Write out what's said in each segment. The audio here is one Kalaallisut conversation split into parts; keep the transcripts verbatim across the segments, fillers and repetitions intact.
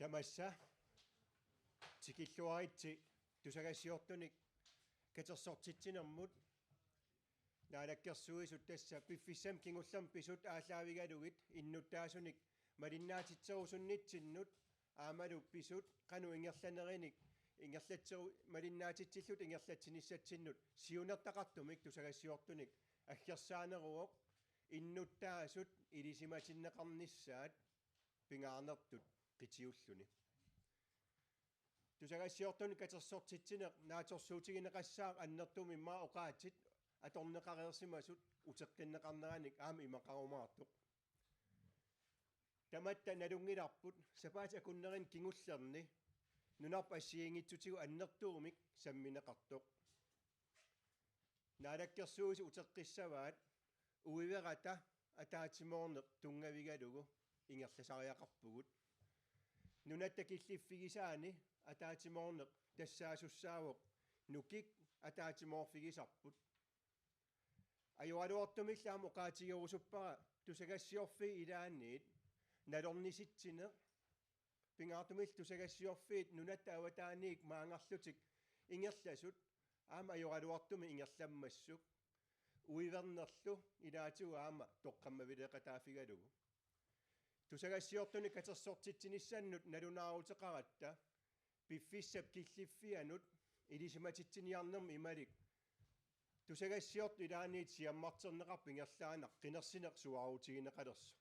Tamassa tikilluaritsi tusagassiortunik katersortitsinermut. Naalakkersuisut tassa piffissami kingullermi pisut aallaavigalugit innuttaasunik malinnaatitserusunnitsinnut aammalu pisut qanoq ingerlanerinik ingerlatseru-, malinnaatitsillutik ingerlatsinissatsinnut siunertaqartumik tusagassiortunik aggersaaneruvoq innuttaasut ilisimatinneqarnissaat pingaarnertut qitiulluni. Tusagassiortunik katersortitsineq naatsorsuutigineqassaaq annertuumik immaqa oqaatsit atorneqareersimasut uteqqinneqarneranik aamma imaqarumaartoq. Tamatta nalunngilarput sapaatip akunnerini kingullerni nunarput assigiinngitsutigut annertuumik sammineqartoq. Naalakkersuisut uteqqissavaat uiverata ataatsimoorneq tunngavigalugu ingerlasariaqarpugut. Nunatta killiffigisaani ataatsimoorneq tassaasussaavoq nukik ataatsimoorfigisarput. Ajoraluartumillu aamma oqaatigerusuppara tusagassiorfiit ilaanniit nalornisitsineq pingaartumillu tusagassiorfiit nunatta avataaniit maanngarlutik ingerlasut aamma ajoraluartumik ingerlammassuk uivernerlu ilaatigut aamma toqqammavileeqataaffigalugu. Tusagassiortunik katersortitsinissannut nalunaaruteqaratta piffissap killiffianut ilisimatitsiniarnermi imalik tusagassiortut ilaanniit siammarterneqarput ingerlaannaq qinersineq suaarutigineqalersoq.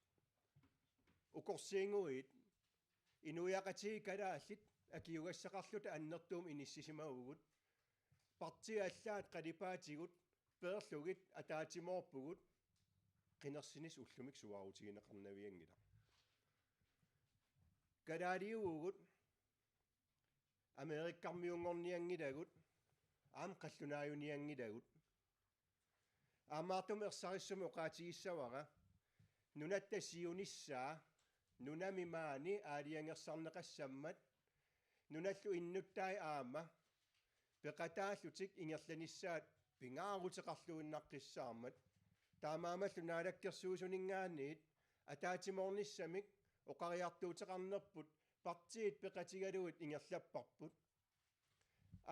Ukorsiinnguit inuiaqatigiit kalaallit akiugassaqarluta annertuumik inissisimavugut. Partiit allaat qalipaatigut peerlugit ataatsimoorpugut, qinersinissaq ullumi suaarutigineqarnavianngilaq. Kalaaliuvugut, Amerikkarmiunngornianngilagut, aamma qallunaajunianngilagut. Aammaartumik ersarissumik oqaatigissavara nunatta siunissaa nunami maani aalajangersarneqassammat nunallu innuttai aamma peqataallutik ingerlanissaat pingaaruteqarluinnaqqissaarmat. Taamaammallu naalakkersuisuninngaanniit ataatsimoornissamik oqariartuuteqarnerput partiit peqatigalugit ingerlapparput.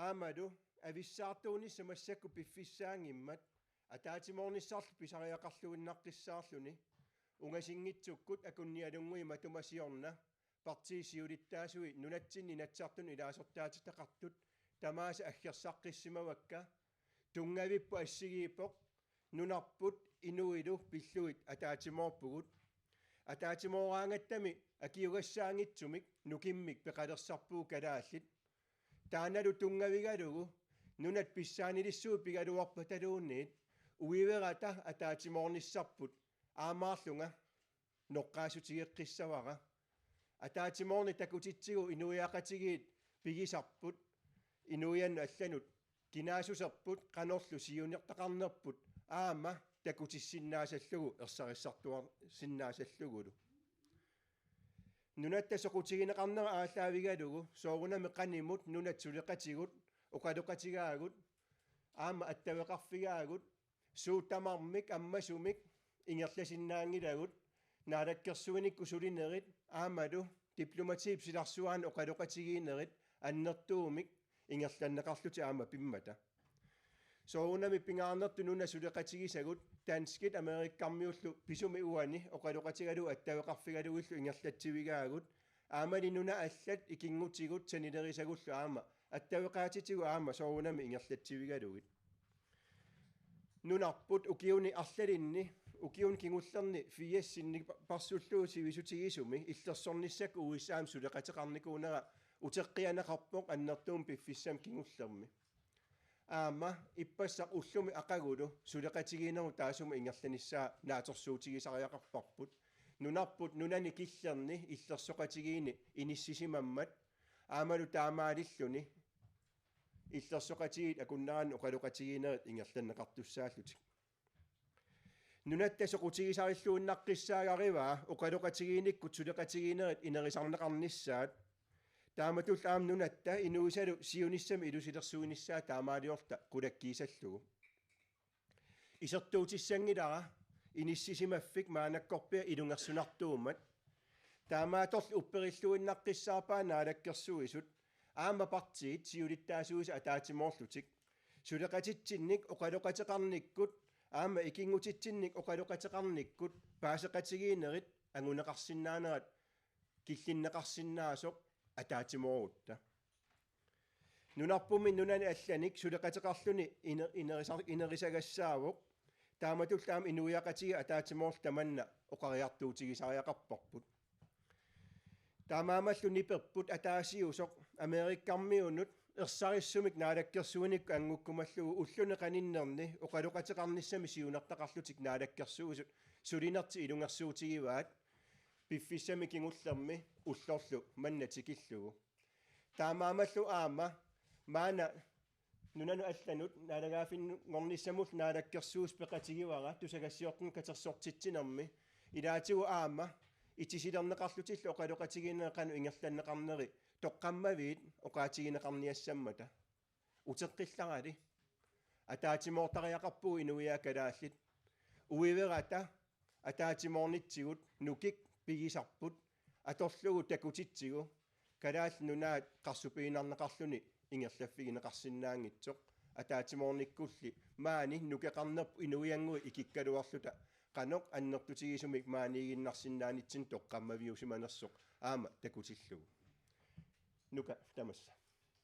Aammalu avissaartuunissaq massakkut piffissaanngimmat ataatsimoornissarlu pisariaqarluinnaqqissaarluni ungasinngitsukkut akunnialunnguit matuma siorna partiit siulittaasui nunatsinni Inatsisartunut ilaasortaatitaqartut tamaasa aggersaqqissimavakka. Tunngavipput assigiippoq, nunarput inuilu pillugit ataatsimoorpugut. Ataatsimooraangattami akiugassaanngitsumik nukimmik peqalersarpugut kalaallit. Taannalu tunngavigalugu nunat pissaanilissuit pigaluarpataluunniit uiverata ataatsimoornissarput aammaarlunga noqqaassutigeqqissavara. Ataatsimoorneq takutitsigu inuiaqatigiit pigisarput inuiannut allanut kinaassuserput qanorlu siunertaqarnerput aamma takutissinnaasallugu ersarissartuarsinnaasallugulu. Nunatta soqutigineqarnera aallaavigalugu soorunami qanimut nunat suleqatigut, oqaloqatigaagut, aamma attaveqarfigaagut, suut tamarmik ammasumik ingerlasinnaanngilagut, naalakkersuinikkut sulinerit aammalu diplomatiip silarsuaanut oqaloqatigiinnerit annertuumik ingerlanneqarlutik aamma pimmata. Soorunami pingaarnertut nunat suleqatigisagut danskit amerikkarmiullu pisumik uani oqaloqatigalugit attaveqarfigalugillu ingerlatsivigaagut. Aammali nunat allat ikinngutigut sanilerisagullu aamma attaveqaatitigut aamma soorunami ingerlatsivigalugit. Nunarput ukiuni arlalinni, ukiuni kingullerni firsinni pa-, parsullugu sivisutigisumi illersornissakkut U S A-mi suleqateqarnikuunera uteqqianeqarpoq annertuumik piffissami kingullermi. Aamma ippassaq ullumi aqagulu suleqatigiinnerup taassuma ingerlanissaa naatsorsuutigisariaqarparput. Nunarput nunani killerni illersoqatigiinni inissisimammat aammalu taamaalilluni illersoqatigiit akunneranni oqaloqatigiinnerit ingerlanneqartussaallutik. Nunatta soqutigisarilluinnaqqissaagarivaa oqaloqatigiinnikkut suleqatigiinnerit inerisarneqarnissaat. Taamatullu aamma nunatta inuisalu siunissami ilusilersuinissaa taamaaliorluta qulakkiisallugu. Isertuutissanngilara inissisimaffik maannakkorpiaq ilungersunartuummat. Taamaattorli upperilluinnaqqissaarpaat naalakkersuisut aamma partiit siulittaasuisa ataatsimoorlutik. Suleqatitsinnik oqaloqateqarnikkut aamma ikinngutitsinnik oqaloqateqarnikkut paaseqatigiinnerit anguneqarsinnaanerat killinneqarsinnaasoq ataatsimoorutta. Nunarpummi nunani allanik suleqateqarluni ine-, inerisar-, inerisagassaavoq. Taamatullu aamma inuiaqatigiit ataatsimoorluta tamanna oqariartuutigisariaqarparput. Taamaammallu niperput ataasiusoq Amerikkarmiunut ersarissumik naalakkersuinikkut anngukkumallugu ulluni qaninnerni oqaloqateqarnissami siunertaqarlutik naalakkersuisut sulinertik ilungersuutigivaat piffissami kingullermi ullorlu manna tikillugu. Taamaammallu aamma maanna nunanut allanut naalagaaffinngornissamullu naalakkersuisoq peqatigivara tusagassiortunut katersortitsinermi ilaatigut aamma itisilerneqarlutillu oqaloqatigiinnerit qanoq ingerlanneqarneri toqqammaviit oqaatigineqarniassammata. Uteqqillarali. Ataatsimoortariaqarpugut inuiaat kalaallit. Uiverata ataatsimoornitsigut nukik pigisarput atorlugu takutitsigu Kalaallit Nunaat qarsupiinnarneqarluni ingerlaffigineqarsinnaanngitsoq. Ataatsimoornikkulli maani nukeqarnerput inuiannguit ikikkaluarluta qanoq annertutigisumik maaniiginnarsinnaanitsinnut toqqammaviusimanersoq aamma takutillugu. Nuka tamassa.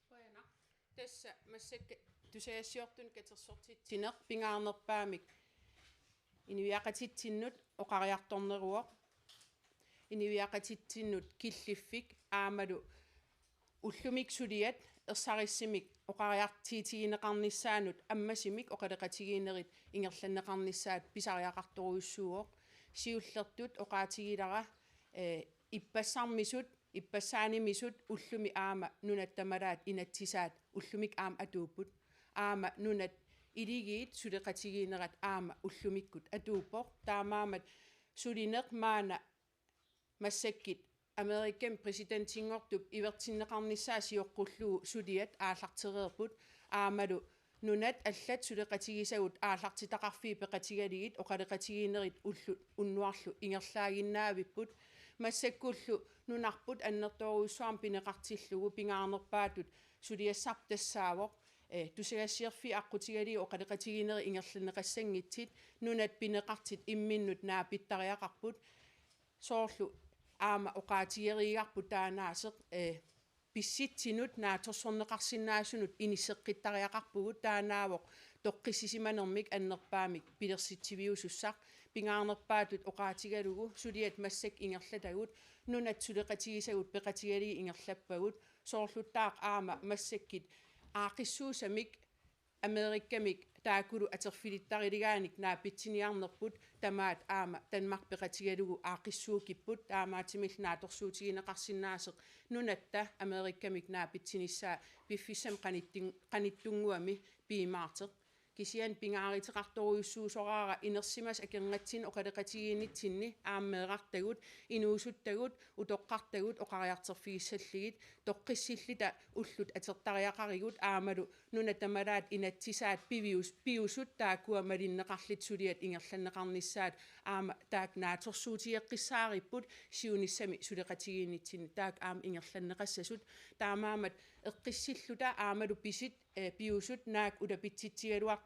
Qujanaq. Tassa massakkut tusagassiortunut katersortitsineq pingaarnerpaamik inuiaqatitsinnut oqariartorneruvoq. Inuiaqatitsinnut killiffik aammalu ullumikkut suliat ersarissumik oqariartuutigineqarnissaannut ammasumik oqaloqatigiinnerit ingerlanneqarnissaat pisariaqartorujussuuvoq. Siullertut oqaatigilara, eh, ippassarmisut, ippassaanimisut ullumi aamma nunat tamalaat inatsisaat ullumikkut aamma atuupput. Aamma nunat iligiit suleqatigiinnerat aamma ullumikkut atuuppoq. Taamaammat sulineq maanna massakkut Amerikami præsidentinngortup ivertinneqarnissaa sioqqullugu suliat aallartereerput aammalu nunat allat suleqatigisagut aallartitaqarfiit peqatigalugit oqaloqatigiinnerit ullut unnuarlu ingerlaaginnaavipput. Massakkullu nunarput annertoorujussuarmik pineqartillugu pingaarnerpaatut suliassarput tassaavoq, eh, tusagassiorfiit aqqutigalugit oqaloqatigiinnerit ingerlanneqassanngitsut, nunat pineqartut imminnut naapittariaqarput. Soorlu aamma oqaatigereerparput taannaaseq, eh, pissutsinut naatsorsorneqarsinnaasunut inisseqqittariaqarpugut, taannaavoq toqqissisimanermik annerpaamik pilersitsiviusussaq. Pingaarnerpaatut oqaatigalugu suliat massakkut ingerlatagut nunat suleqatigisagut peqatigalugit ingerlappagut, soorluttaaq aamma massakkut aaqqissuussamik Amerikamik taakkulu atorfilittariligaannik naapitsiniarnerput tamaat aamma Danmark peqatigalugu aaqqissuukkipput, taamaattumillu naatsorsuutigineqarsinnaasoq nunatta Amerikamik naapitsinissaa piffissami qanittun-, qanittunnguami piumaartoq. Kisianni pingaaruteqartorujussuusoraara inersimasut akornatsinni oqaloqatigiinnitsinni aamma meerartagut, inuusuttagut, utoqqartagut oqariartorfigissallugit, toqqissilluta ullut atortariaqarigut aammalu nunat tamalaat inatsisaat pivius-, piusut taakkua malinneqarlutik suliat ingerlanneqarnissaat aamma taakku naatsorsuutigeqqissaaripput siunissami suleqatigiinnitsinni taakku aamma ingerlanneqassasut, taamaammat eqqissilluta aammalu pisut, eh, piusut naak ulapitsitsigaluar-,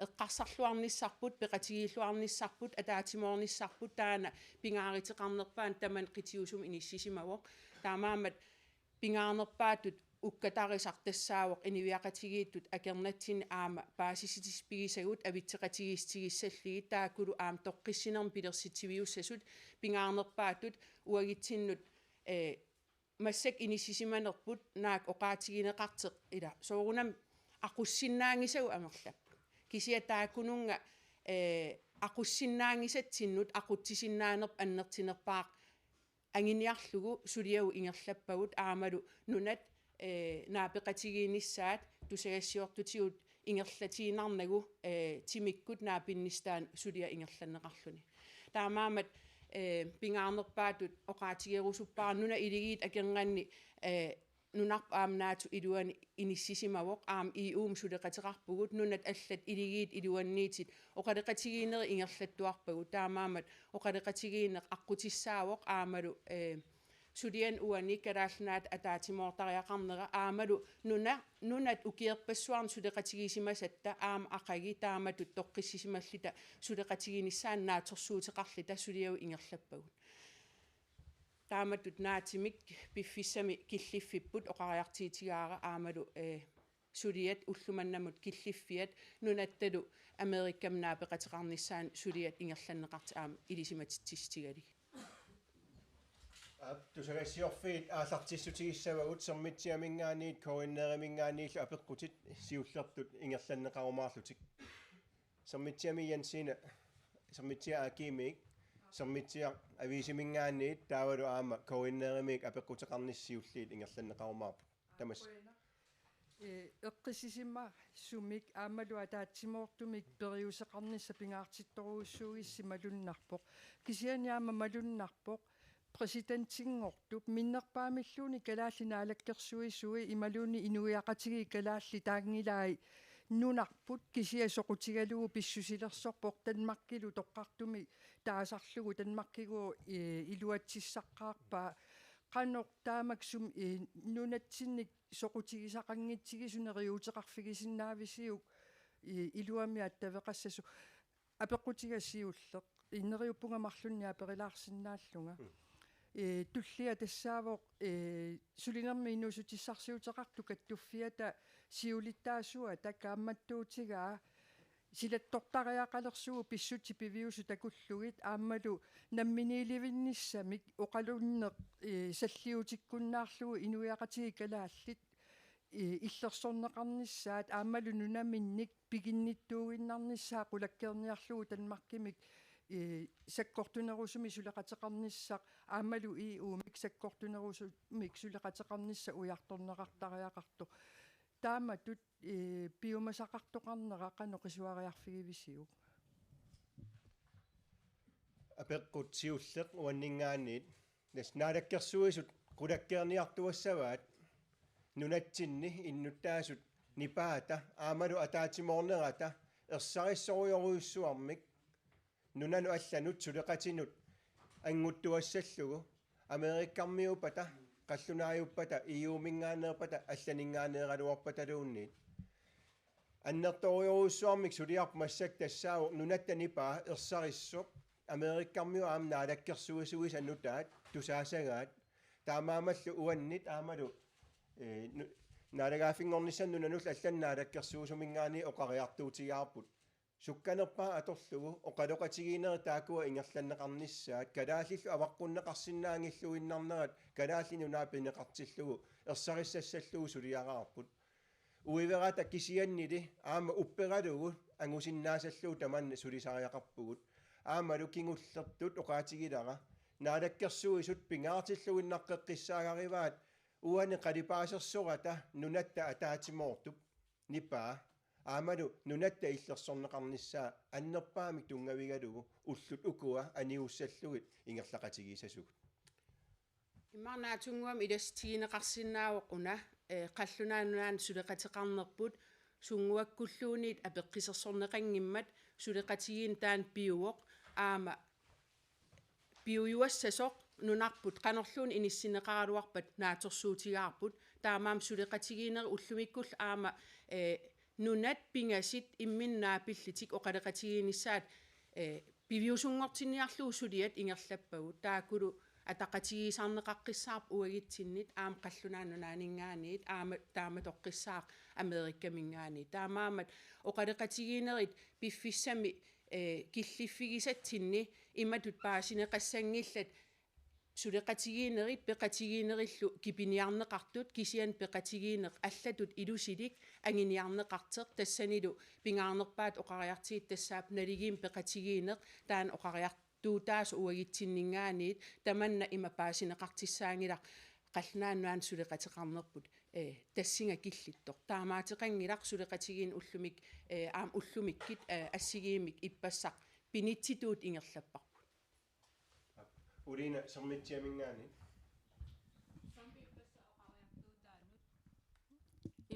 eqqarsarluarnissarput, peqatigiilluarnissarput, ataatsimoornissarput taanna pingaaruteqarnerpaanut tamanut qitiusumut inissisimavoq. Taamaammat pingaarnerpaatut ukkatarisaq tassaavoq inuiaqatigiittut akornatsinni aamma paasissutissat pigisagut avitseqatigiissutigissallugit, taakkulu aamma toqqissinermi pilersitsiviussasut. Pingaarnerpaatut uagutsinnut, eh, massakkut inissisimanerput naak oqaatigineqartoq ila soorunami aqussinnaanngisagut amerlapput. Kisianni taakkununnga, eh, aqussinnaanngisatsinnut aqutsisinnaanerput annertunerpaaq anguniarlugu suliagut ingerlappagut aammalu nunat, eh, naapeqatigiinnissaat tusagassiortutigut ingerlatiinnarnagu, eh, timikkut naapinnissaanut suliaq ingerlanneqarluni. Taamaammat, eh, pingaarnerpaatut oqaatigerusuppara nunat iligiit akornanni, eh, nunarput aamma NATO iluani inissisimavoq, aamma E U-mi suleqateqarpugut, nunat allat iligiit iluanniittut oqaloqatigiinnerit ingerlattuarpagut, taamaammat oqaloqatigiinneq aqqutissaavoq aammalu, eh, suliani uani Kalaallit Nunaata ataatsimoortariaqarnera aammalu nuna-, nunat ukiorpassuarni suleqatigisimasatta aamma aqagu taamatut toqqissisimalluta suleqatiginissaannut naatsorsuuteqarluta suliavut ingerlappagut. Taamatut naatsumik piffissami killiffipput oqariartuutigaara aammalu, eh, suliat ullumimut killiffiat nunattalu Amerikami naapeqateqarnissaannut suliat ingerlanneqartut aamma ilisimatitsissutigalugit. Aap, tusagassiorfiit aallartissutigissavagut Sermitsiaminngaanniit K N R-iminngaanniillu apeqqutit siullertut ingerlanneqarumaarlutik. Sermitsiami Jensine, Sermitsiaq A/S-imiit, Sermitsiaq aviisiminngaanniit taavalu aamma K N R-imiit apeqquteqarnissat siulliit ingerlanneqarumaarput. Tamassi. Ee, eqqissisimasumik aammalu ataatsimoortumik periuseqarnissaq pingaartittorujussuugissi malunnarpoq. Kisianni aamma malunnarpoq præsidentinngortup minnerpaamilluunniit Kalaallit Naalakkersuisui imaluunniit inuiaqatigiit kalaallit taanngilai nunarput kisiat soqutigalugu pissusilersorpoq Danmarkilu toqqartumik taasarlugu Danmarkigooq, ee, iluatsissaqqaarpaa qanoq taamak sum-, ee, nunatsinnik soqutigisaqanngitsugut neriuuteqarfigisinnaavisiuk, ee, iluamik attaveqassasoq. Apeqqutiga siulleq. Ee, neriuppunga marlunnik aperilaarsinnaallunga. Mm. Ee, tullia tassaavoq, ee, sulinermi inuussutissarsiuteqartut kattuffiata siulittaasuata kaammattuutigaa silattortariaqalersugut pissutsit piviusut takullugit aammalu namminiilivinnissamik oqalunneq, ee, salliutikkunnaarlugu inuiaqatigiit kalaallit, ee, illersorneqarnissaat aammalu nunaminnik piginnittuuginnarnissaa qulakkeerniarlugu Danmarkimik, ee, sakkortunerusumik suleqateqarnissaq aammalu E U-mik sakkortunerusumik suleqateqarnissaq ujartorneqartariaqartoq. Taamatut, ee, piumasaqartoqarnera qanoq qisuariarfigivisiuk? Apeqqut siulleq uanninngaanniit. Tassa Naalakkersuisut qulakkeerniartuassavaat nunatsinni innuttaasut nipaata aammalu ataatsimoornerata ersarissorujorujussuarmik nunanut allanut suleqatinut annguttuassallugu Amerikkarmiuuppata, qallunaajuppata, E U-minngaanneerpata, allaninngaanneeraluarpataluunniit. Annertoorujorujussuarmik suliarput massakkut tassaavoq nunatta nipaa ersarissoq Amerikkarmiut aamma Naalakkersuisuisa nutaat tusaasagaat. Taamaammallu uannit aammalu, ee, nu-, naalagaaffinngornissamut nunanullu allanut Naalakkersuisuminngaanniit oqariartuutigaarput. Sukkanerpaaq atorlugu oqaloqatigiinnerit taakkua ingerlanneqarnissaat, kalaallillu avaqqunneqarsinnaanngilluinnarnerat Kalaallit Nunaat pineqartillugu ersarissassallugu suliaraarput. Uiverata kisiannili aamma upperalugu angusinnaasallugu tamanna sulisariaqarpugut. Aammalu kingullertut oqaatigilara, Naalakkersuisut pingaartilluinnaqqeqqissaagarivaat uani qalipaasersorata nunatta ataatsimoortup nipaa aammalu nunatta illersorneqarnissaa annerpaamik tunngavigalugu ullut ukua aniussallugit ingerlaqatigiissasugut. Immaqa naatsunnguamik ilassutigineqarsinnaavoq una, eh, Qallunaat Nunaannut suleqateqarnerput, sunnguakkulluunniit apeqqusersorneqanngimmat suleqatigiinneq taanna piuvoq, aamma piujuassasoq nunarput qanorluunniit inissinneqaraluarpat naatsorsuutigaarput, taamaammat suleqatigiinnerit ullumikkullu aamma, eh, nunat pingasut imminnut naapillutik oqaloqatigiinnissaat, eh, piviusunngortinniarlugu suliat ingerlappagut, taakkulu ataqatigiisarneqaqqissaarput uagutsinnit aamma Qallunaat Nunaanninngaanniit aamma taamatoqqissaaq Amerikaminngaanniit. Taamaammat oqaloqatigiinnerit piffissami, eh, killiffigisatsinni imatut paasineqassanngillat suleqatigiinnerit peqatigiinnerillu kipiniarneqartut, kisianni peqatigiinneq allatut ilusilik anguniarneqartoq, tassanilu pingaarnerpaat oqariartuutit tassaapput naligiimmik peqatigiinneq taanna oqariartuutaasoq uagutsinninngaanniit, tamanna ima paasineqartussaanngilaq Qallunaat Nunaannut suleqateqarnerput, eh, tassunga killittoq. Taamaattoqanngilaq suleqatigiinneq ullumik, eh, aamma ullumikkut, eh, assigiimmik ippassaq pinitsitut ingerlapparput. Uliina Sermitsiaminngaanniit.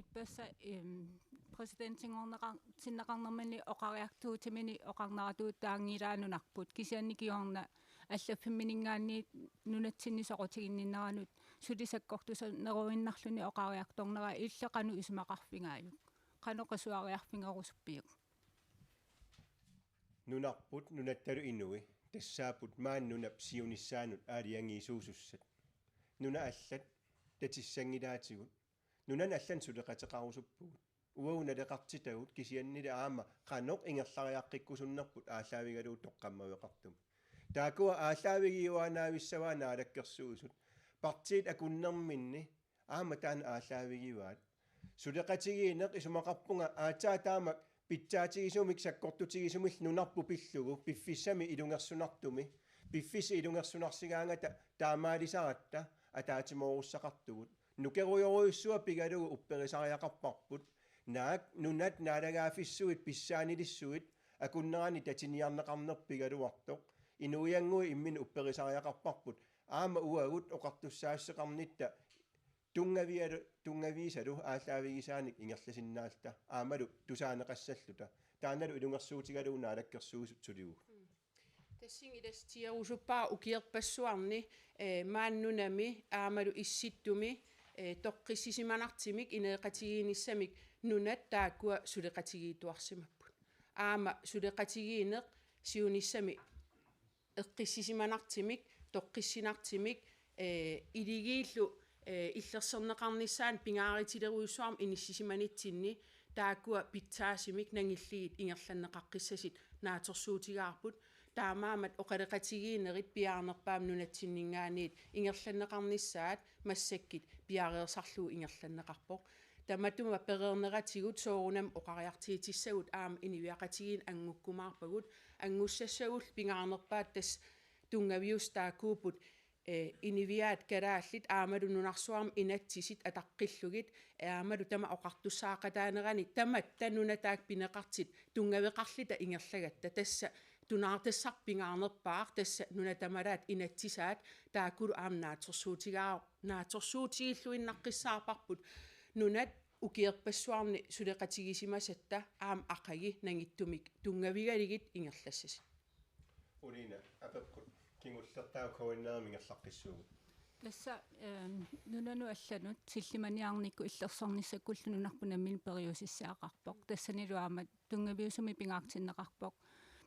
Ippassaq, em, præsidentinngorneqar-, tinneqarnermini oqariartuutimini oqarneratuutaanngilaa nunarput. Kisianni kingorna allaffimmininngaanniit nunatsinni soqutiginninneranut suli sakkortusaneruinnarluni oqariartornera illit qanoq isumaqarfigaajuk? Qanoq qasuariarfigerusuppiuk? Nunarput nunattalu inui tassaapput maani nunap siunissaanut aalajangiisuusussat. Nunat allat tatissanngilaatigut. Nunanut allanut suleqateqarusuppugut. Uagut naleqartitagut kisiannili aamma qanoq ingerlariaqqikkusunnerput aallaavigalugu toqqammaveqartumik. Taakkua aallaavigiuaannavissavaat Naalakkersuisut. Partiit akunnerminni aamma taanna aallaavigivaat. Suleqatigiinneq isumaqarpunga aatsaat taama pitsaatigisumik sakkortutigisumillu nunarput pillugu piffissami ilungersunartumi, piffissap ilungersunarsigaangata taamaalisaratta ataatsimoorussaqartugut. Nukerujorujussuaq pigalugu upperisariaqarparput. Naak nunat naalagaaffissuit pissaanilissuit akunnerani tatiniarneqarneq pigaluartoq. Inuiannguit imminnut upperisariaqarparput. Aamma uagut oqartussaassuseqarnitta tunngavialu-, tunngaviisalu aallaavigisaanik ingerlasinnaalluta aammalu tusaaneqassalluta. Taannalu ilungersuutigalugu Naalakkersuisut sulivugut. Tassunga ilassitierusuppara ukiorpassuarni, eh, maani nunami aammalu Issittumi, eh, toqqissisimanartumik ineeqatigiinnissamik nunat taakkua suleqatigiittuarsimapput. Aamma suleqatigiinneq siunissami eqqissisimanartumik, toqqissinartumik, eh, iligiillu, eh, illersorneqarnissaanut pingaarutilerujussuarmik inissisimanitsinni taakkua pitsaasumik nangilliit ingerlanneqaqqissasut naatsorsuutigaarput. Taamaammat oqaloqatigiinnerit piaarnerpaamik nunatsinninngaanniit ingerlanneqarnissaat massakkut piareersarlugu ingerlanneqarpoq. Tamatuma pereerneratigut soorunami oqariartuutissagut aamma inuiaqatigiinni anngukkumaarpagut, anngussassagut pingaarnerpaat tassa tunngaviusut taakkuupput, eh, inuiaat kalaallit aammalu nunarsuarmi inatsisit ataqqillugit, eh, aammalu tamaat oqartussaaqataanerani tamatta nunat taakku pineqartut tunngaveqarluta ingerlagatta. Tassa tunaartassarput pingaarnerpaaq, tassa nunat tamalaat inatsisaat taakkulu aamma naatsorsuutigaa-, naatsorsuutigilluinnaqqissaarparput nunat ukiorpassuarni suleqatigisimasatta aamma aqagu nangittumik tunngavigalugit ingerlassasut. Uliina apeqqut kingullertaa K N R-imut ingerlaqqissuugut. Tassa, ehm, nunanut allanut sillimaniarnikkut illersornissakkullu nunarput nammineq periusissiaqarpoq. Tassanilu aamma tunngaviusumik pingaartinneqarpoq.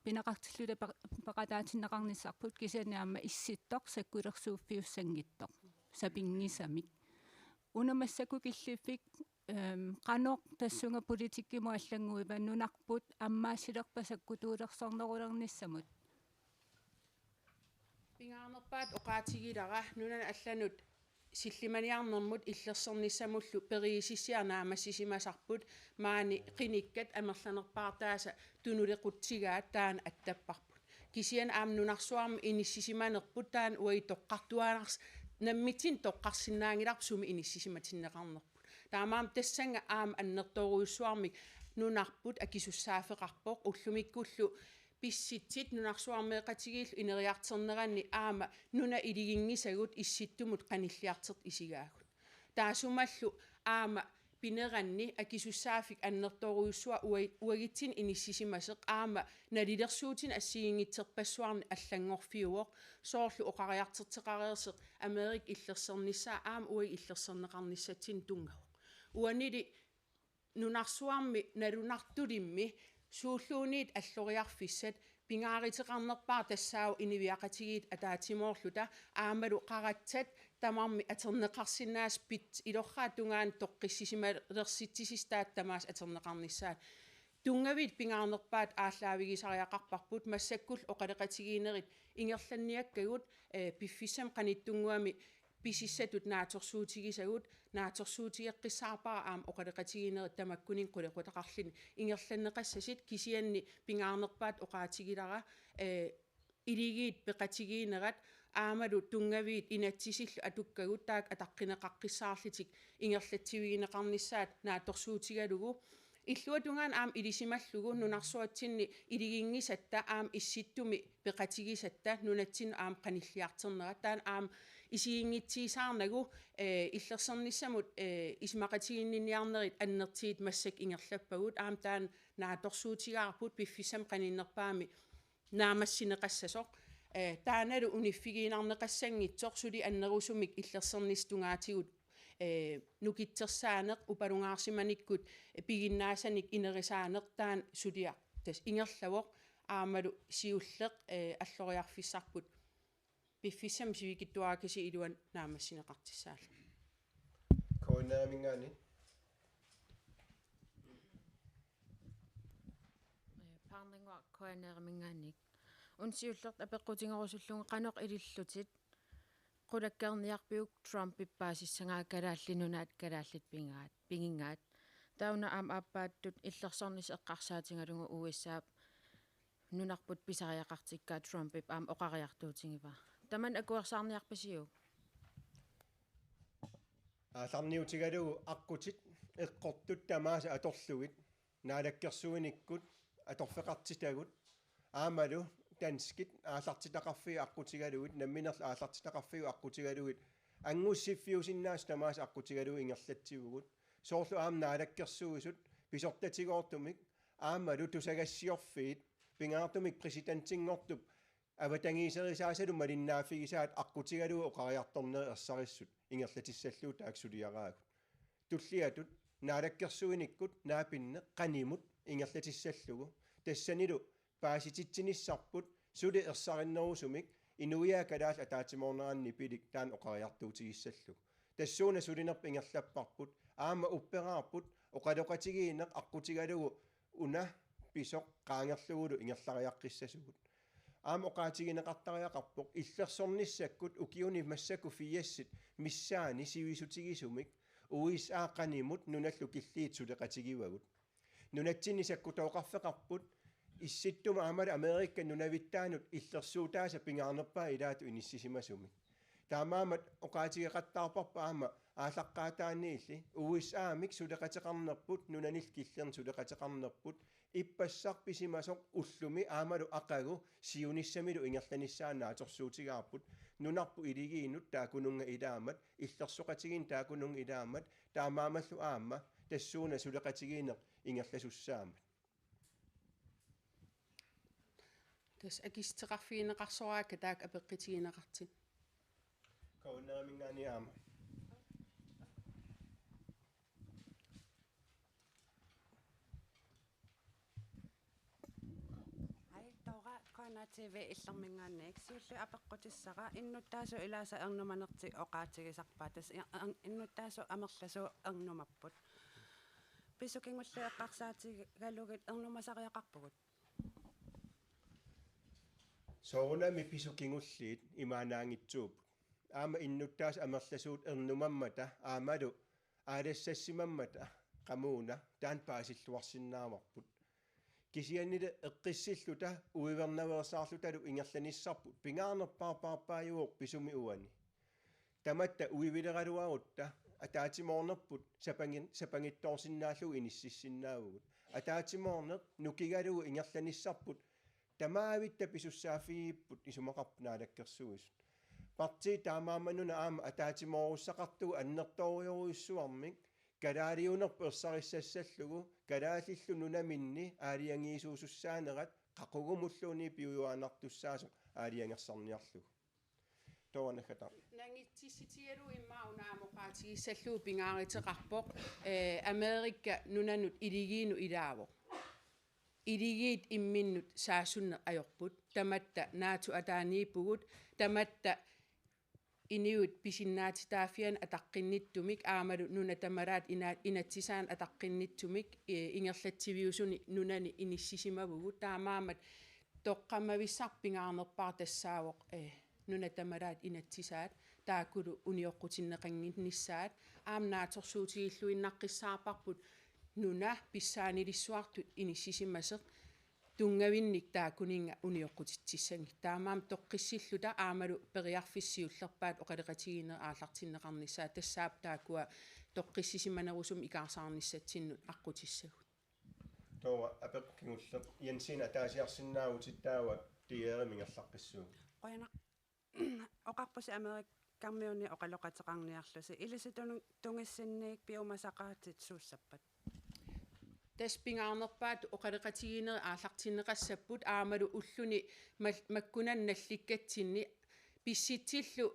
Pineqartilluta pe-, peqataatinneqarnissarput kisianni aamma Issittoq sakkulersuuffiussanngitsoq sapinngisamik. Una massakkut killiffik, ehm, qanoq tassunga politikkimut allannguiva nunarput ammaassilerpat sakkutuulersornerulernissamut? Pingaarnerpaat oqaatigilara nunanut allanut sillimaniarnermut illersornissamullu periusissiaq naammassisimasarput, maani qinikkat amerlanerpaartaasa tunulequtsigaat taanna attapparput. Kisianni aamma nunarsuarmi inissisimanerput taanna uagut toqqartuaannars-, nammitsinnut toqqarsinnaanngilarput sumi inissisimatinneqarnerput. Taamaammat tassannga aamma annertoorujussuarmik nunarput akisussaaffeqarpoq, ullumikkullu pissutsit nunarsuarmeeqatigiillu ineriartorneranni aamma nunat iliginngisagut Issittumut qanilliartortut isigaagut. Taassumalu aamma pineranni akisussaaffik annertoorujussuaq ua-, uagutsinnut inissisimasoq aamma nalilersuutinik assigiinngitsorpassuarnik allanngorfiuvoq, soorlu oqariartorteqareersoq Amerikap illersornissaa aamma uagut illersorneqarnissatsinnut tunngavoq. Uanili nunarsuarmi nalunartulimmi suulluunniit alloriarfissat pingaaruteqarnerpaaq tassaavoq inuiaqatigiit ataatsimoorluta aammalu qaratsat tamarmik atorneqarsinnaasut pit-, ilorraap tungaanut toqqissisimalersussisut taakku tamaasa atorneqarnissaat. Tunngaviit pingaarnerpaat aallaavigisariaqarparput, massakkullu oqaloqatigiinnerit ingerlanniakkagut, eh, piffissami qanittunnguami pisussatut naatsorsuutigisagut, naatsorsuutigeqqissaarpara aamma oqaloqatigiinnerit tamakkuninnga qulequtaqarluni ingerlanneqassasut, kisianni pingaarnerpaat oqaatigilara, eh, iligiit peqatigiinnerat aammalu tunngaviit inatsisillu atukkagut taakku ataqqineqaqqissaarlutik ingerlatsivigineqarnissaat naatsorsuutigalugu. Illuatungaanut aamma ilisimallugu nunarsuatsinni iliginngisatta aamma Issittumi peqatigisatta nunatsinnut aamma qanilliartornerat. Taanna aamma isiginngitsiisaarnagu, eh, illersornissamut, eh, isumaqatigiinniarnerit annertuut massakkut ingerlappagut. Aamma taanna naatsorsuutigaarput piffissami qaninnerpaami naammassineqassasoq. Eh, taannalu uniffigiinnarneqassanngitsoq suli annerusumik illersornissaq tungaatigut, eh, nukittorsaaneq upalungaarsimanikkut, eh, piginnaasanik inerisaaneq taanna suliaq tassa ingerlavoq aammalu siulleq, eh, alloriarfissarput piffissami sivikitsuarakasiit iluani naammassineqartussaalluni. K N R-iminngaanniit. Eh, Paarnannguaq K N R-iminngaanniit. Una siullertut apeqqutigerusullugu qanoq ilillutit qulakkeerniarpiuk Trumpip paasissagaa Kalaallit Nunaat kalaallit pigaat, pigigaat. Taanna aamma aappaattut illersornissaq eqqarsaatigalugu U S A nunarput pisariaqartikkaa Trumpip aamma oqariartuutigivaa. Tamanna akuersaarniarpisiuk? Aallarniutigalugu aqqutit eqqortut tamaasa atorlugit, naalakkersuinikkut atorfeqartitagut aammalu danskit aallartitaqarfiit aqqutigalugit, namminerlu aallartitaqarfiit aqqutigalugit, anngussiffiusinnaasut tamaasa aqqutigalugit ingerlatsivugut. Soorlu aamma naalakkersuisut pisortatigoortumik aammalu tusagassiorfiit pingaartumik præsidentinngortup avatangiiserisaasalu malinnaaffigisaat aqqutigalugu oqariartornerit ersarissut ingerlatissallugu taakku suliaraagut. Tulliatut naalakkersuinikkut naapinneq qanimut ingerlatissallugu, tassanilu paasititsinissarput suli ersarinnerusumik inuiaat kalaallit ataatsimoorneranni nipilik taanna oqariartuutigissallugu. Tassuuna sulinerput ingerlapparput, aamma upperaarput oqaloqatigiinneq aqqutigalugu una pisoq qaangerlugulu ingerlariaqqissasugut. Aamma oqaatigineqartariaqarpoq illersornissakkut ukiuni massakkut firsit missaanni sivisutigisumik U S A qanimut nunallu killiit suleqatigivagut. Nunatsinni sakkutooqarfeqarput Issittumi aammalu Amerikap nunavittaanut illersuutaasa pingaarnerpaat ilaatut inissisimasumik. Taamaammat oqaatigeqattaarparput aamma aallaqqaataaniilli U S A-mik suleqateqarnerput, nunanillu killernit suleqateqarnerput, ippassaq pisimasoq ullumi aammalu aqagu siunissamilu ingerlanissaa naatsorsuutigaarput, nunarput iligiinnut taakkununnga ilaammat, illersoqatigiinnut taakkununnga ilaammat, taamaammallu aamma tassuuna suleqatigiinneq ingerlasussaammat. Tassa akissutigineqarsoraakka taakku apeqqutigineqartut. K N R-iminngaanniit aamma. Hej, Tora, K N R T V Illerminngaanniit. Siulleq apeqqutissara, innuttaasut ilaasa ernumanertik oqaatigisarpaat. Tassa er-, er-, innuttaasut amerlasuut ernumapput. Pisut kingulliit eqqarsaatigalugit ernumasariaqarpugut. Soorunami pisut kingulliit imaannaanngitsuupput. Aamma innuttaasut amerlasuut ernumammata aammalu aalassassimammata qamuuna taanna paasilluarsinnaavarput. Kisiannili eqqissilluta uivernaveersaarlutalu ingerlanissarput pingaarnerpaarpaarpaajuvoq pisumi uani. Tamatta uivileraluarutta ataatsimoornerput sapangin-, sapangitsoorsinnaallugu inississinnaavugut. Ataatsimoorneq nukigalugu ingerlanissarput tamaavitta pisussaaffigivarput, isumaqarput Naalakkersuisut. Partiit taamaammat una aamma ataatsimoorussaqartugut annertoorujorujussuarmik kalaaliunerput ersarissassallugu, kalaallillu nunaminni aalajangiisuusussaanerat qaqugumulluunniit piujuaannartussaasoq aalajangersarniarlugu. Toornaggataa. Nangitsissutigalugu immaqa una aamma oqaatigissallugu pingaaruteqarpoq, eh, Amerika nunanut iligiinnut ilaavoq. Iligiit imminnut saassunneq ajorput. Tamatta NATO ataaniippugut. Tamatta inuit pisinnaatitaaffianni ataqqinnittumik aammalu nunat tamalaat ina-, inatsisaanni ataqqinnittumik, eh, ingerlatsiviusuni nunani inissisimavugut. Taamaammat toqqammavissaq pingaarnerpaaq tassaavoq, eh, nunat tamalaat inatsisaat taakkulu unioqqutinneqannginnissaat. Aamma naatsorsuutigilluinnaqqissaarparput nuna pissaanilissuartut inissisimasoq tunngavinnik taakkuninnga unioqqutitsissagit. Taamaammat toqqissilluta aammalu periarfissat siullerpaat oqaloqatigiinnerit aallartinneqarnissaat, tassaapput taakkua toqqissisimanerusumik ikaarsaarnissatsinnut aqqutissagut. Taava apeqqut kingulleq. Jensen, ataasiarsinnaavutit, taava D R-imik ingerlaqqissuugut. Qujanaq. Oqarpusi Amerikamiunit oqaloqateqarniarlusi. Ilisitunu-, tungissinniit piumasaqaatit suussappat? Tassa pingaarnerpaatut oqaloqatigiinnerit aallartinneqassapput aammalu ulluni mal-, makkunani nallikkatsinni pissutsillu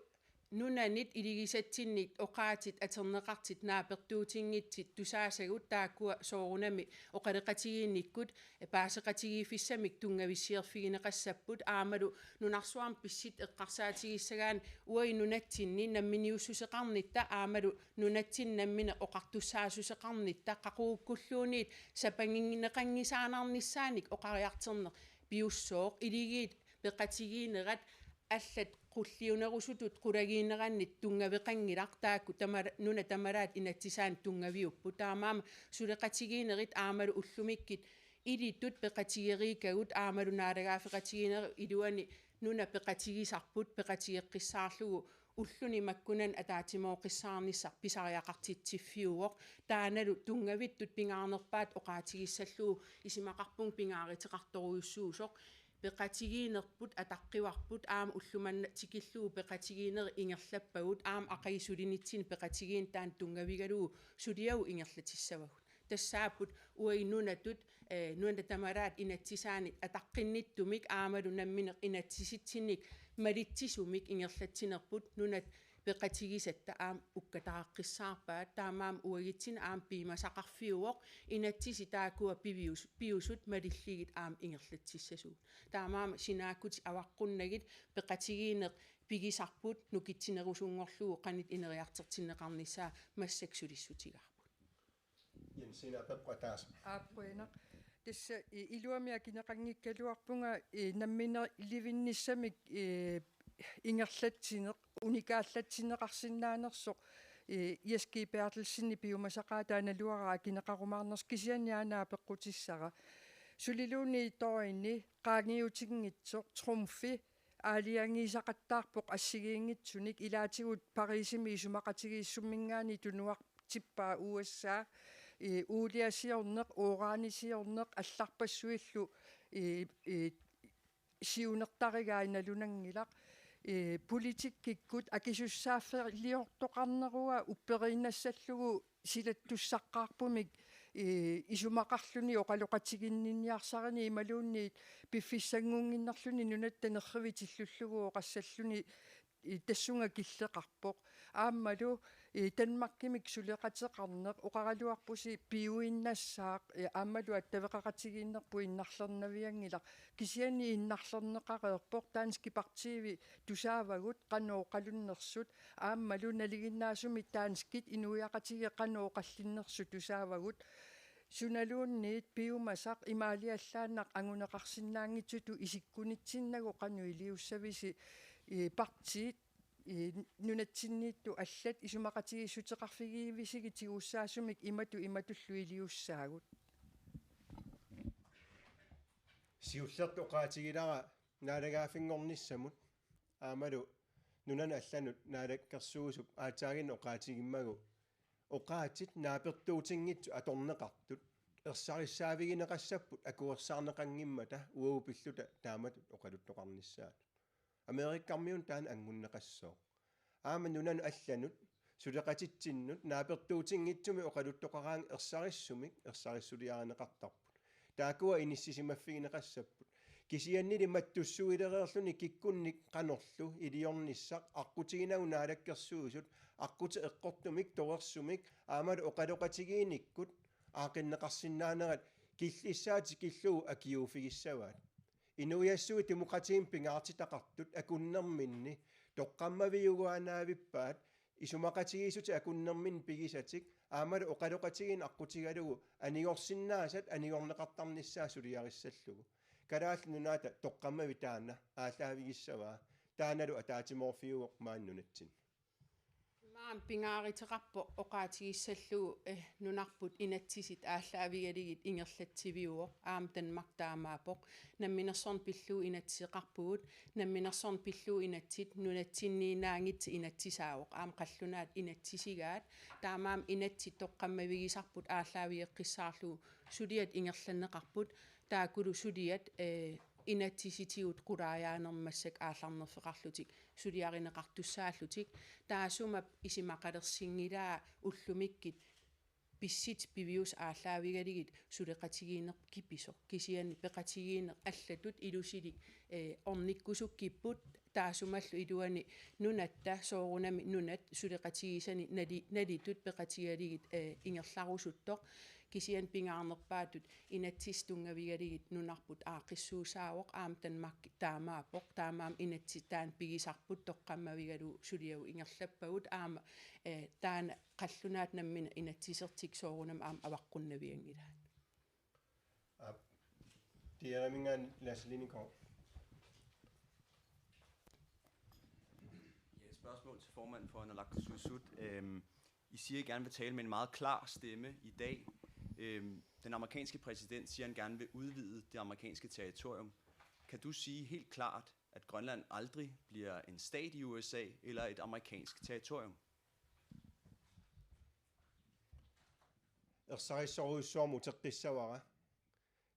nunanit iligisatsinnit oqaatsit atorneqartut naapertuutinngitsut tusaasagut taakkua soorunami oqaloqatigiinnikkut paaseqatigiiffissamik tunngavissiorfigineqassapput aammalu nunarsuarmi pissutsit eqqarsaatigissagaanni uagut nunatsinni namminiussuseqarnitta aammalu nunatsinni nammineq oqartussaassuseqarnitta qaqugukkulluunniit sapinngineqanngisaannarnissaanik oqariartorneq piussooq iligiit peqatigiinnerat allat qulliunerusutut qulagiinnerannit tunngaveqanngilaq taakku tama-, nunat tamalaat inatsisaannik tunngaviupput. Taamaammat suleqatigiinnerit aammalu ullumikkut ilittut peqatigereerikkagut aammalu naalagaaffeqatigiinnerup iluani nuna peqatigisarput peqatigeqqissaarlugu ulluni makkunani ataatsimooqqissaarnissaq pisariaqartitsiffiuvoq. Taannalu tunngavittut pingaarnerpaatut oqaatigissallugu isumaqarpunga pingaaruteqartorujussuusoq. Peqatigiinnerput ataqqivarput aamma ulloq manna tikillugu peqatigiinnerit ingerlappagut aamma aqagu sulinitsinni peqatigiinneq taanna tunngavigalugu suliagut ingerlatissavagut. Tassaapput uagut nunatut, eh, nunat tamalaat inatsisaannik ataqqinnittumik aammalu nammineq inatsisitsinnik malitsisumik ingerlatsinerput nunat peqatigisatta aamma ukkataaqqissaarpaat taamaammat uagutsinnut aamma piumasaqarfiuvoq inatsisit taakkua pivius-, piusut malillugit aamma ingerlatsissasugut. Taamaammat sinaakkutit avaqqunnagit peqatigiinneq pigisarput nukitsinerusunngorlugu qanoq ineriartortinneqarnissaa massakkut sulissutigaarput. Jensina apeqqut ataaseq. Aap, qujanaq. Tassa i-, iluamik akineqanngikkaluarpunga, i-, namminiilivinnissamik, i-, ingerlatsineq, unikaallatsinneqarsinnaanersoq, i-, Jens G. Berthelsenip piumasaqaataa naluara akineqarumaarnersoq kisianni aana apeqqutissara. Suliluunniit døgni qaangiutinngitsoq trumfi aalajangiisaqattaarpoq assigiinngitsunik ilaatigut Parisimi isumaqatigiissumminngaanniit tunuartippaa U S A, i-, uuliasiorneq, uranisiorneq allarpassuillu, i-, i-, siunertarigai nalunanngilaq, i-, politikkikkut akisussaaffiliortoqarnerua upperiinnassallugu silattussaqqaarpumik, i-, isumaqarluni oqaloqatiginninniarsarineq imaluunniit piffissanngunnginnerluni nunatta nerrivitillugu oqassalluni, i-, tassunga killeqarpoq. Aammalu, i-, Danmarkimik suleqateqarneq oqaraluarpusi piuinnassaaq, i-, aammalu attaveqaqatigiinnerput innarlernavianngilaq. Kisianni innarlerneqareerpoq danskit partiit tusaavagut qanoq oqalunnersut aammalu nalinginnaasumik danskit inuiaqatigiit qanoq oqallinnersut tusaavagut. Sunaluunniit piumasaq imaaliallaannaq anguneqarsinnaanngitsutut isikkunitsinnagu qanoq iliussavisi, i-, partiit, i-, nunatsinniittut allat isumaqatigiissuteqarfigivissigit tigussaasumik imatut imatullu iliussaagut. Siullertut oqaatigilara naalagaaffinngornissamut aammalu nunanut allanut naalakkersuisup aatsaaginnaq oqaatigimmagu oqaatsit naapertuutinngitsut atorneqartut ersarissaavigineqassapput akuersaarneqanngimmata uagut pilluta taamatut oqaluttoqarnissaat. Amerikkarmiunut taanna anngunneqassooq. Aamma nunanut allanut suleqatitsinnut naapertuutinngitsumik oqaluttoqaraangat ersarissumik ersarissuliarineqartarput. Taakkua inissisimaffigineqassapput. Kisiannili mattussuilereerluni kikkunnik qanorlu iliornissaq aqqutiginagu naalakkersuisut aqqutit eqqortumik torersumik aammalu oqaloqatigiinnikkut aaqqinneqarsinnaanerat killissaa tikillugu akiuuffigissavaat. Inuiassuit demokratiimik pingaartitaqartut akunnerminni toqqammaviuaannavippaat isumaqatigiissutit akunnerminni pigisatik aammalu oqaloqatigiinneq aqqutigalugu anigorsinnaasat anigorneqartarnissaat suliarissallugu. Kalaallit Nunaata toqqammavik taanna aallaavigissavaa. Taannalu ataatsimoorfiuvoq maani nunatsinni. Maani pingaaruteqarpoq oqaatigissallugu, eh, nunarput inatsisit aallaavigalugit ingerlatsiviuvoq aamma Danmark taamaappoq. Namminersorneq pillugu inatsiseqarpugut, namminersorneq pillugu inatsit nunatsinniinnaanngitsut inatsisaavoq aamma qallunaat inatsisigaat. Taamaammat inatsit toqqammavigisarput aallaavigeqqissaarlugu suliat ingerlanneqarput, taakkulu suliat, eh, inatsisitigut qulaajaaneq massakkut aallarnerfeqarlutik suliarineqartussaallutik. Taassuma isumaqalersinngilaa ullumikkut pissit pivius aallaavigalugit suleqatigiinneq kipisoq. Kisianni peqatigiinneq allatut ilusilik, eh, ornikkusukkipput, taassumalu iluani nunatta soorunami nunat suleqatigisani nali-, nalitut peqatigalugit, eh, ingerlarusuttoq. Kisianni pingaarnerpaatut inatsisit tunngavigalugit nunarput aaqqissuussaavoq, aamma Danmark taamaappoq, taamaammat inatsit taanna pigisarput toqqammavigalugu suliagut ingerlappagut, aamma, eh, taanna qallunaat nammineq inatsisertik soorunami aamma avaqqunnavianngilaat. Aap. Tiaramingani Lasse Lindegaard. Ja, et spørgsmål til formanden for Naalakkersuisut. Øhm, I siger, I gerne vil tale med en meget klar stemme i dag. Øhm, den amerikanske præsident siger, at han gerne vil udvide det amerikanske territorium. Kan du sige helt klart, at Grønland aldrig bliver en stat i U S A eller et amerikansk territorium? Ersarissorujussuarmik uteqqissavara.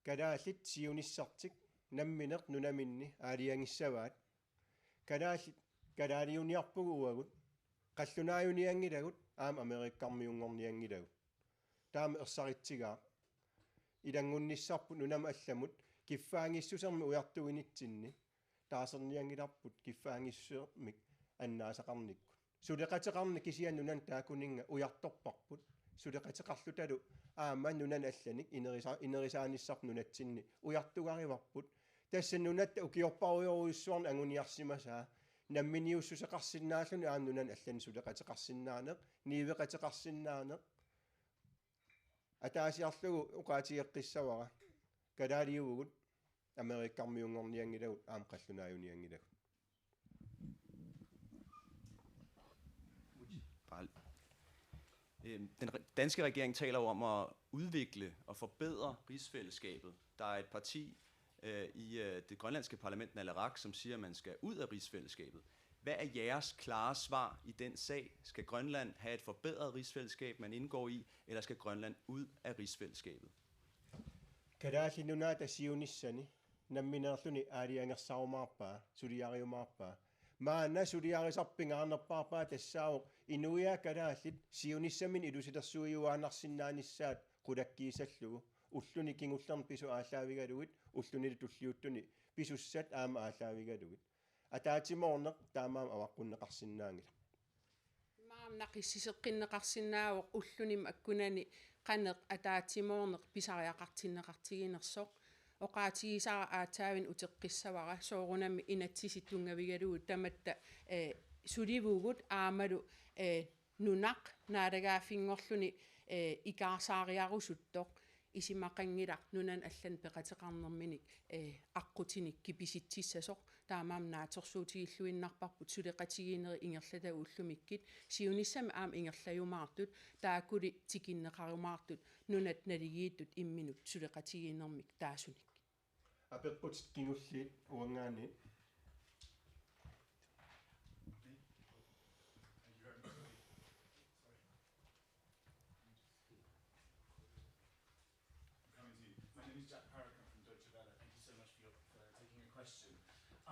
Kalaallit siunissartik nammineq nunaminni aalajangissavaat. Kalaallit kalaaliuniarpugut uagut. Qallunaajunianngilagut aamma amerikkarmiunngornianngilagut. Taama ersaritsigaaq. Ilanngunnissarput nunamut allamut kiffaanngissusermik ujartuinitsinni taarsernianngilarput kiffaanngissusermik annaasaqarnikkut. Suleqateqarneq kisianni nunani taakkuninnga ujartorparput. Suleqateqarlutalu aamma nunani allanik inerisa-, inerisaanissarput nunatsinni ujartugarivarput. Tassa nunatta ukiorparujorujussuarnik anguniarsimasaa, namminiussuseqarsinnaalluni aamma nunani allanik suleqateqarsinnaaneq, niueqateqarsinnaaneq. Ataasiarlugu oqaatigeqqissavara: kalaaliuvugut amerikkarmiunngornianngilagut aamma qallunaajunianngilagut. Bare, øhm, den re-, danske regering taler jo om at udvikle og forbedre rigsfællesskabet. Der er et parti, øh, i, øh, det grønlandske parlament, Naleraq, som siger, at man skal ud af rigsfællesskabet. Hvad er jeres klare svar i den sag? Skal Grønland have et forbedret rigsfællesskab, man indgår i, eller skal Grønland ud af rigsfællesskabet? Kalaallit Nunaata siunissani nammineerluni aalajangersarumaarpaa, suliariumaarpaa. Maanna suliarisarput pingaarnerpaarpaat tassaavoq inuiaat kalaallit siunissaminnut ilusilersuiuaannarsinnaanissaat qulakkiissallugu, ulluni kingullerni pisut aallaavigalugit, ullunilu tulliuttuni pisussat aamma aallaavigalugit. Ataatsimoorneq taamaammat avaqqunneqarsinnaanngilaq. Immaqa aamma naqissiseqqinneqarsinnaavoq ullunimi akkunani qanoq ataatsimoorneq pisariaqartinneqartiginersoq. Oqaatigisara aatsaavinnut uteqqissavara, soorunami inatsisit tunngavigalugit tamatta, eh, sulivugut aammalu, eh, nunaq naalagaaffinngorluni, eh, ikaarsaariarusuttoq, isumaqanngilaq nunani allani peqateqarnerminik, eh, aqqutinik kipisitsissasoq, taamaammat naatsorsuutigilluinnarparput suleqatigiinnerit ingerlatagut ullumikkut, siunissami aamma ingerlajumaartut, taakkuli tikinneqarumaartut nunat naligiittut imminut suleqatigiinnermik taasunik. Apeqqutit kingulliit uanngaanniit. Coming to you. My name is Jack Parrott, I'm from Deutsche Welle. Thank you so much for, your, for taking a question.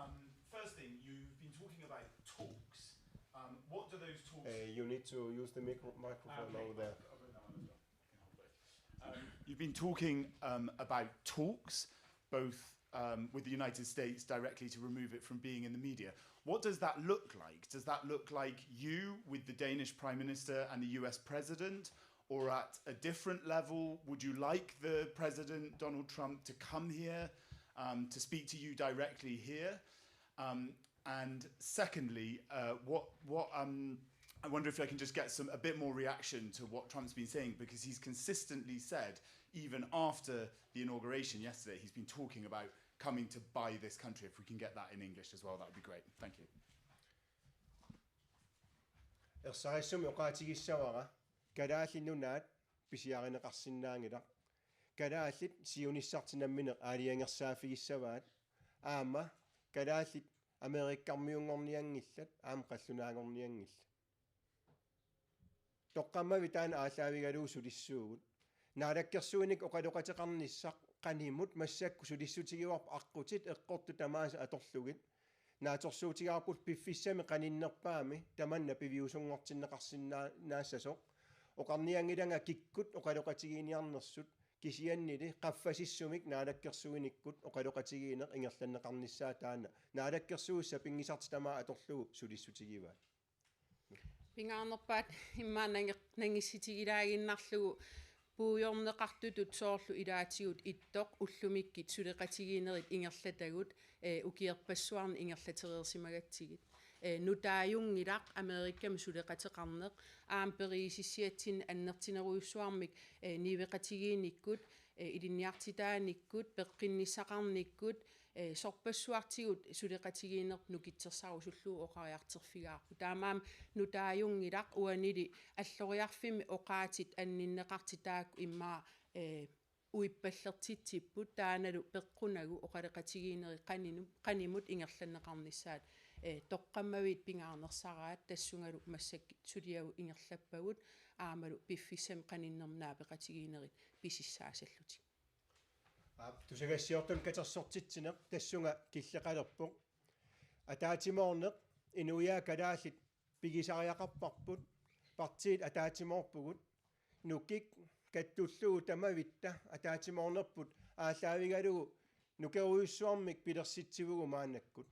Um, first thing, you've been talking about talks. Um, what do those talks... Uh, you need to use the micro- microphone over there. I'll bring that one as well. Um, you've been talking, um, about talks, both, um, with the United States directly to remove it from being in the media. What does that look like? Does that look like you with the Danish Prime Minister and the U S President, or at a different level? Would you like the President, Donald Trump, to come here, um, to speak to you directly here? Um, And secondly, uh, what, what, um, I wonder if I can just get some, a bit more reaction to what Trump's been saying, because he's consistently said, even after the inauguration yesterday, he's been talking about coming to buy this country. If we can get that in English as well, that would be great. Thank you. Ersarissumik oqaatigissavara, Kalaallit Nunaat pisiarineqarsinnaanngilaq. Kalaallit siunissartik nammineq aalajangersaaffigissavaat. Aamma kalaallit amerikkarmiunngornianngillat, aamma qallunaanngornianngillat. Toqqammavit taanna aallaavigalugu sulissuugut. Naalakkersuinikkut oqaloqateqarnissaq qanimut massakkut sulissutigivarput, aqqutit eqqortut tamaasa atorlugit. Naatsorsuutigaarput piffissami qaninnerpaami tamanna piviusunngortinneqarsinnaassasoq. oqarnianngilanga kikkut oqaloqatigiinniarnersut, kisiannili qaffasissumik naalakkersuinikkut oqaloqatigiinneq ingerlanneqarnissaa taanna naalakkersuisut sapinngisartut tamaat atorlugu sulissutigivaat. Pingaarnerpaat immaqa nange-, nanngissitigilaaginnarlugu puigorneqartutut soorlu ilaatigut ittoq ullumikkut suleqatigiinnerit ingerlatagut, eh, ukiorpassuarni ingerlatereersimagatsigit. Eh, nutaajunngilaq Amerikami suleqateqarneq, aamma periusissiatsinni annertunerujussuarmik, eh, niueqatigiinnikkut, eh, ilinniartitaanikkut, peqqinnissaqarnikkut, eh, sorpassuartigut suleqatigiinneq nukittorsarusullugu oqariartorfigaarput. Taamaammat nutaajunngilaq uanili alloriarfimmi oqaatsit anninneqartut taakku immaqa, eh, uippallertitsipput taannalu peqqunagu oqaloqatigiinnerit qaninu-, qanimut ingerlanneqarnissaat, eh, toqqammaviit pingaarnersaraat tassungalu massakkut suliagut ingerlappagut aammalu piffissami qaninnermi naapeqatigiinnerit pisussaasallutik. Aap, tusagassiortunut katersortitsineq tassunga killeqalerpoq. Ataatsimoorneq inuiaat kalaallit pigisariaqarparput, partiit ataatsimoorpugut, nukik kattullugu tamavitta ataatsimoornerput aallaavigalugu nukerujussuarmik pilersitsivugut maannakkut.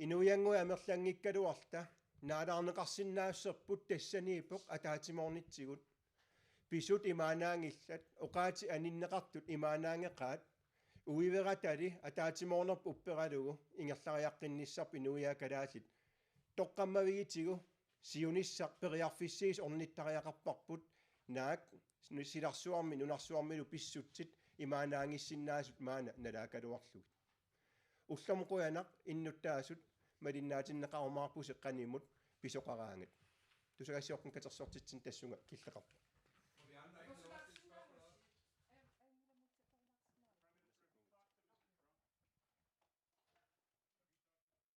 Inuiannguit amerlanngikkaluarluta naalaarneqarsinnaassuserput tassaniippoq ataatsimoornitsigut. Pisut imaannaanngillat, oqaatsit anninneqartut imaannaanngeqaat, uiveratali ataatsimoornerput upperalugu ingerlariaqqinnissarput inuiaat kalaallit toqqammavigitigu siunissaq periarfissiisoq ornittariaqarparput, naak silarsuarmi nunarsuarmilu pissutsit imaannaanngissinnaasut maanna nalaakkaluarlugit. Ullormut qujanaq innuttaasut malinnaatinneqarumaarpusi qanimut pisoqaraangat. Tusagassiortunut katersortitsineq tassunga killeqarpoq.